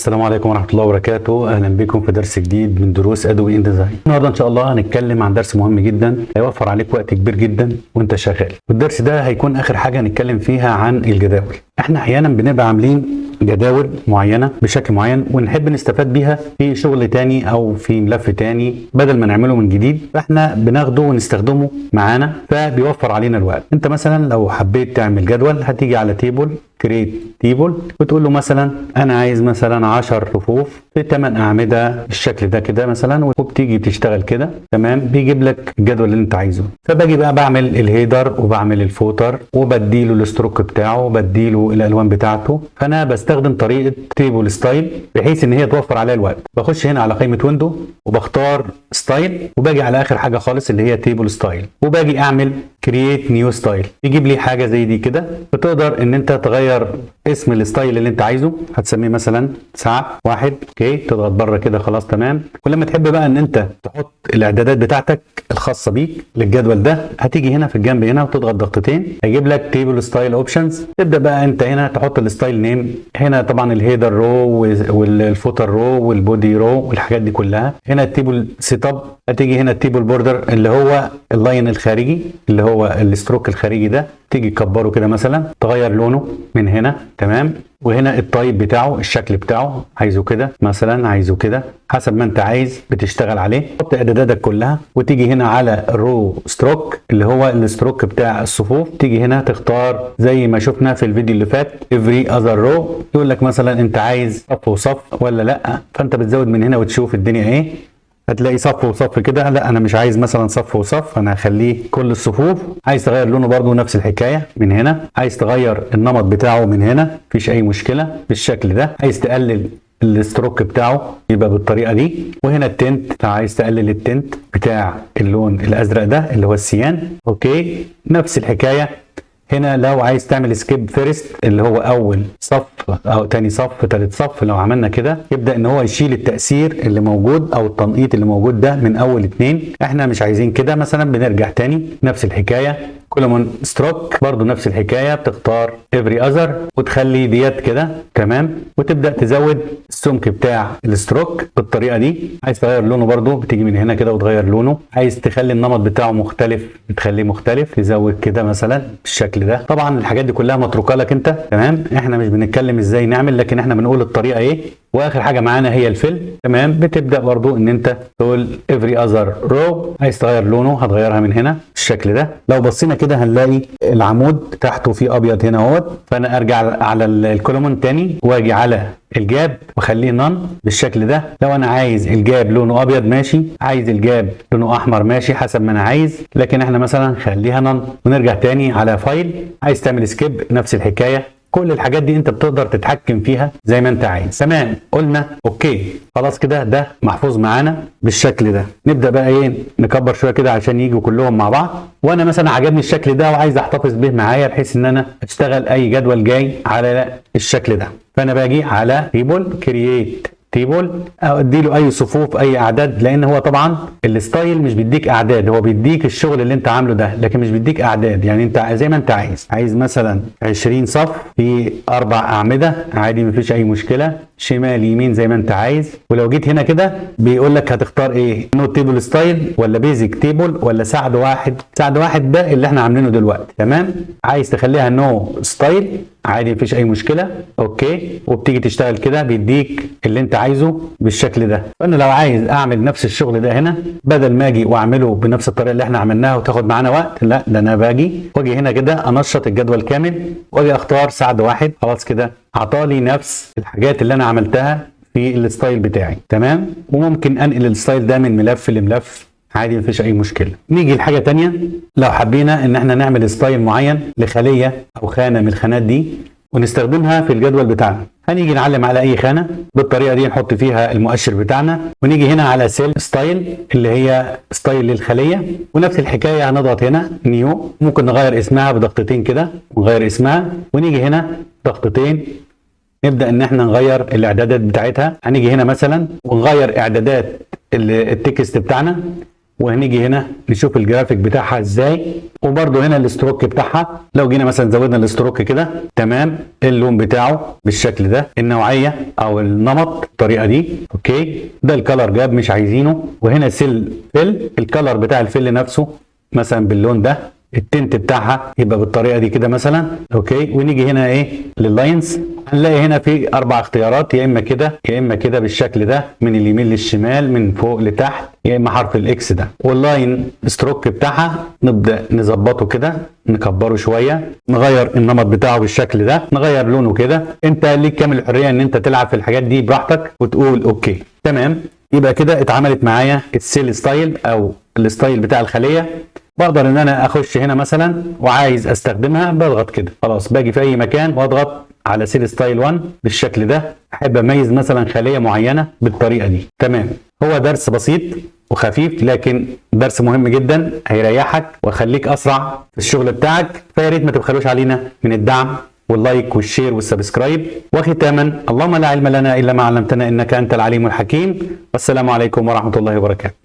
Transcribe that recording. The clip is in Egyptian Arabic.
السلام عليكم ورحمة الله وبركاته. أهلا بكم في درس جديد من دروس Adobe InDesign. النهارده إن شاء الله هنتكلم عن درس مهم جدا هيوفر عليك وقت كبير جدا وأنت شغال، والدرس ده هيكون آخر حاجة هنتكلم فيها عن الجداول. احنا أحيانا بنبقى عاملين جداول معينة بشكل معين ونحب نستفاد بيها في شغل تاني أو في ملف تاني بدل ما نعمله من جديد، فاحنا بناخده ونستخدمه معانا فبيوفر علينا الوقت. انت مثلا لو حبيت تعمل جدول هتيجي على table، create table، وتقول له مثلا انا عايز مثلا 10 صفوف في 8 اعمدة بالشكل ده كده مثلا، وبتيجي تشتغل كده، تمام، بيجيب لك الجدول اللي انت عايزه. فباجي بقى بعمل ال header وبعمل ال footer وبديله ال stroke بتاعه وبديله الالوان بتاعته. فانا بستخدم طريقه table style بحيث ان هي توفر عليا الوقت. بخش هنا على قائمة window وبختار style وباجي على اخر حاجة خالص اللي هي table style وباجي اعمل create new style، يجيب لي حاجة زي دي كده. بتقدر ان انت تغير اسم ال style اللي انت عايزه، هتسميه مثلا سعد واحد، okay، تضغط بره كده، خلاص تمام. ولما تحب بقى ان انت تحط الاعدادات بتاعتك الخاصة بيك للجدول ده هتيجي هنا في الجنب هنا وتضغط ضغطتين، هيجيب لك table style options. تبدا بقى انت هنا تحط ال style name هنا، طبعا ال header row وال footer row وال body row والحاجات دي كلها. هنا ال table setup، هتيجي هنا ال table border اللي هو ال line الخارجي اللي هو ال stroke الخارجي ده، تيجي تكبره كده مثلا، تغير لونه من هنا، تمام. وهنا ال type بتاعه، الشكل بتاعه، عايزه كده مثلا، عايزه كده، حسب ما انت عايز بتشتغل عليه. تحط اعداداتك كلها وتيجي هنا على ال row stroke اللي هو ال stroke بتاع الصفوف، تيجي هنا تختار زي ما شفنا في الفيديو اللي فات every other row، يقول لك مثلا انت عايز صف وصف ولا لا، فانت بتزود من هنا وتشوف الدنيا ايه. هتلاقي صف وصف كده، لا انا مش عايز مثلا صف وصف، انا هخليه كل الصفوف. عايز تغير لونه برضو نفس الحكاية من هنا. عايز تغير النمط بتاعه من هنا، مفيش اي مشكلة بالشكل ده. عايز تقلل ال stroke بتاعه يبقى بالطريقة دي. وهنا ال tint، عايز تقلل ال tint بتاع اللون الازرق ده اللي هو ال cyan، okay. نفس الحكاية هنا لو عايز تعمل skip first اللي هو اول صف او تاني صف تالت صف، لو عملنا كده يبدا ان هو يشيل التاثير اللي موجود او التنقيط اللي موجود ده من اول اتنين. احنا مش عايزين كده مثلا، بنرجع تاني نفس الحكايه. column stroke برضو نفس الحكايه، بتختار every other وتخلي ديت كده، تمام، وتبدا تزود السمك بتاع ال stroke بالطريقة دي. عايز تغير لونه برضو بتيجي من هنا كده وتغير لونه. عايز تخلي النمط بتاعه مختلف بتخليه مختلف، تزود كده مثلا بالشكل ده. طبعا الحاجات دي كلها متروكة لك انت، تمام. احنا مش بنتكلم ازاي نعمل، لكن احنا بنقول الطريقة ايه. واخر حاجة معانا هي ال fill، تمام. بتبدا برضو ان انت تقول every other row، عايز تغير لونه هتغيرها من هنا بالشكل ده. لو بصينا كده هنلاقي العمود تحته فيه ابيض هنا اهوت، فانا ارجع على ال column تاني واجي على ال gap واخليه none بالشكل ده. لو انا عايز ال gap لونه ابيض ماشي، عايز ال gap لونه احمر ماشي، حسب ما انا عايز، لكن احنا مثلا خليها none. ونرجع تاني على file، عايز تعمل skip نفس الحكاية. كل الحاجات دي انت بتقدر تتحكم فيها زي ما انت عايز، تمام. قلنا okay، خلاص كده ده محفوظ معانا بالشكل ده. نبدا بقى ايه، نكبر شوية كده عشان يجوا كلهم مع بعض. وانا مثلا عجبني الشكل ده وعايز احتفظ به معايا بحيث ان انا اشتغل اي جدول جاي على الشكل ده، فانا باجي على table، create table، ادي له اي صفوف اي اعداد، لان هو طبعا ال style مش بيديك اعداد، هو بيديك الشغل اللي انت عامله ده لكن مش بيديك اعداد. يعني انت زي ما انت عايز، عايز مثلا 20 صف في اربع اعمدة عادي، مفيش اي مشكله، شمال يمين زي ما انت عايز. ولو جيت هنا كده بيقول لك هتختار ايه، no table style ولا basic table ولا سعد واحد. سعد واحد ده اللي احنا عاملينه دلوقتي، تمام. عايز تخليها no style عادي، مفيش اي مشكله، okay. وبتيجي تشتغل كده بيديك اللي انت عايزه بالشكل ده. فانا لو عايز اعمل نفس الشغل ده هنا، بدل ما اجي واعمله بنفس الطريقة اللي احنا عملناها وتاخد معانا وقت، لا ده انا باجي واجي هنا كده انشط الجدول كامل واجي اختار سعد واحد، خلاص كده عطالي نفس الحاجات اللي انا عملتها في ال style بتاعي، تمام. وممكن انقل ال style ده من ملف لملف عادي، مفيش اي مشكلة. نيجي لحاجة تانية، لو حبينا ان احنا نعمل style معين لخليه او خانه من الخانات دي ونستخدمها في الجدول بتاعنا، هنيجي نعلم على اي خانه بالطريقة دي، نحط فيها المؤشر بتاعنا ونيجي هنا على cell style اللي هي style للخليه، ونفس الحكاية هنضغط هنا new، ممكن نغير اسمها بضغطتين كده ونغير اسمها، ونيجي هنا ضغطتين نبدا ان احنا نغير الاعدادات بتاعتها. هنيجي هنا مثلا ونغير اعدادات ال text بتاعنا. وهنيجي هنا نشوف الجرافيك بتاعها ازاي. وبرده هنا ال stroke بتاعها، لو جينا مثلا زودنا ال stroke كده، تمام، اللون بتاعه بالشكل ده، النوعية او النمط الطريقة دي، okay. ده ال color gap مش عايزينه. وهنا cell fill، ال color بتاع ال fill نفسه مثلا باللون ده، ال tint بتاعها يبقى بالطريقة دي كده مثلا، okay. ونيجي هنا ايه لل lines، هنلاقي هنا في 4 اختيارات، يا اما كده يا اما كده بالشكل ده من اليمين للشمال من فوق لتحت، يا اما حرف ال X ده. وال line stroke بتاعها نبدا نظبطه كده، نكبره شوية، نغير النمط بتاعه بالشكل ده، نغير لونه كده. انت ليك كامل الحرية ان انت تلعب في الحاجات دي براحتك وتقول okay، تمام. يبقى كده اتعملت معايا ال cell style او ال style بتاع الخلية. بقدر ان انا اخش هنا مثلا وعايز استخدمها، بضغط كده، خلاص باجي في اي مكان واضغط على cell style 1 بالشكل ده. احب اميز مثلا خليه معينة بالطريقة دي، تمام. هو درس بسيط وخفيف لكن درس مهم جدا، هيريحك ويخليك اسرع في الشغل بتاعك. فيا ريت ما تبخلوش علينا من الدعم وال like وال share وال subscribe. وختاما، اللهم لا علم لنا الا ما علمتنا انك انت العليم الحكيم. والسلام عليكم ورحمة الله وبركاته.